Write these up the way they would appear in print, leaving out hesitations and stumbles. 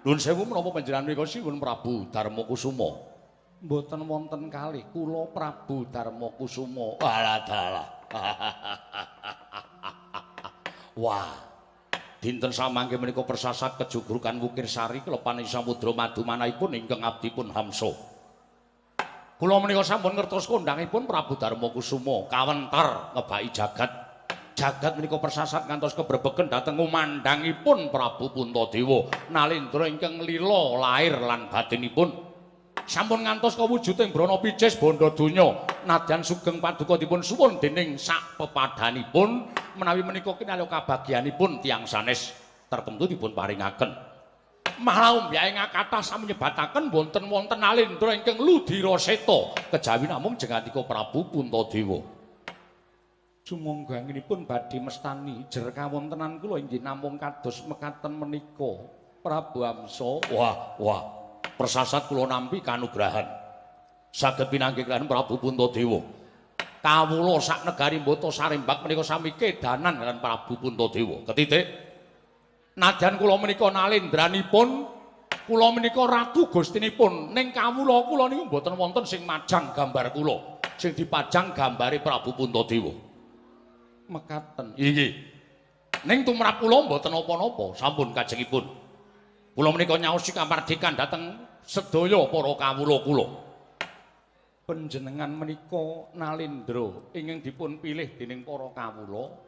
Nuwun sewu menapa panjenengan menika Sinuwun Prabu Darmakusuma? Mboten wonten kalih kula Prabu Darmakusuma. Alah dalah. Wah. Dinten samangke menika persasat kejugrukan Wukirsari kelepan samudra madumanahipun ingkang abdipun Hamsa. Kula menika sampun ngertos kondhangipun Prabu Darmakusuma kawentar ngebaki jagat. Jagat menika persasat ngantos kebrebegen dhateng ngumandhangipun Prabu Puntadewa nalendra ingkang lila lair lan batinipun. Sampun ngantos kawujuding brana picis bandha donya nadyan sugeng paduka dipun suwun dening sak pepadhanipun menawi menika kinalya kabagyanipun tiyang sanes tertentu dipun paringaken. Malah umbyake kathah sami nyebataken wonten-wonten nalendra ingkang ludira seta kejawi namung jengantika Prabu Puntadewa. Sumangga anggenipun badhe mestani jer kawontenan kula inggih namung kados mekaten menika Prabu Hamsa. Wah, wah. Persasat kula nampi kanugrahan saged pinanggih kaliyan Prabu Puntadewa. Kawula sak negari Mbata Sarembak menika sami kedanan kaliyan Prabu Puntadewa. Ketitik. Nadyan kula menika nalendranipun, kula menika ratu gustinipun, ning kawula kula niku mboten wonten sing majang gambar kula. Sing dipajang gambare Prabu Puntadewa. Mekaten. Inggih. Ning tumrap kula mboten napa-napa, sampun kajengipun. Kula menika nyaosi kamardikan dhateng sedaya para kawula kula. Panjenengan menika nalendra ingkang dipun pilih dening para kawula.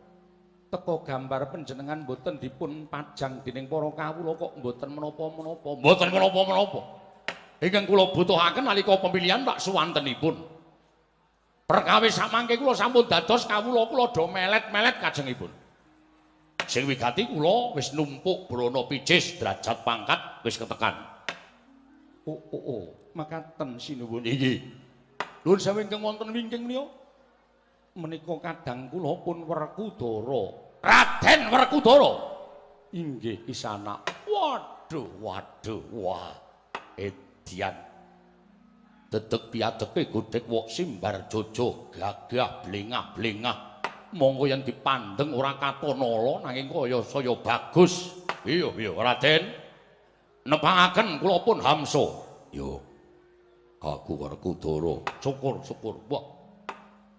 Teka gambar panjenengan mboten dipun pajang dening para kawula kok mboten menapa-menapa. Mboten menapa-menapa. Ingkang kula butuhaken nalika pemilihan tak suwantenipun. Perkawis samangke kula sampun dados kawula kula do melet-melet kajengipun. Sing wigati kula wis numpuk brana picis derajat pangkat wis ketekan. Oh, oh, oh, mekaten sinuwun. Inggih. Nuwun sewu ingkang wonten wingking menika. Menika kadang kula pun Werkudara. Raden Werkudara. Inggih kisana. Waduh, waduh, wah. Edian. Dedeg piadeke godhek wok simbar jojo gagah blengah-blengah. Monggo yen dipandheng ora katon ala nanging kaya saya bagus. Iya, iya, Raden. Nepangaken kula pun Hamsa. Yo. Aku Werkudara. Syukur, syukur. Wah.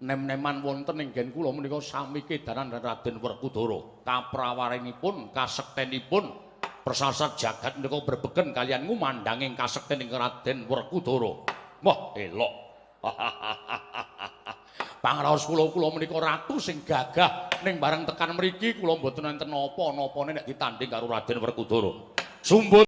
Nem-neman wonten ing nggen kula menika sami kedanan Raden Werkudara. Kaprawarenipun, kasektenipun persasat jagat menika brebegen kaliyan ngumandhanging kasekten ing Raden Werkudara. Wah, elok. Pangraos kula kula menika ratu sing gagah ning bareng tekan mriki kula mboten enten napa-napane nek ditanding karo Raden Werkudara. Sumbut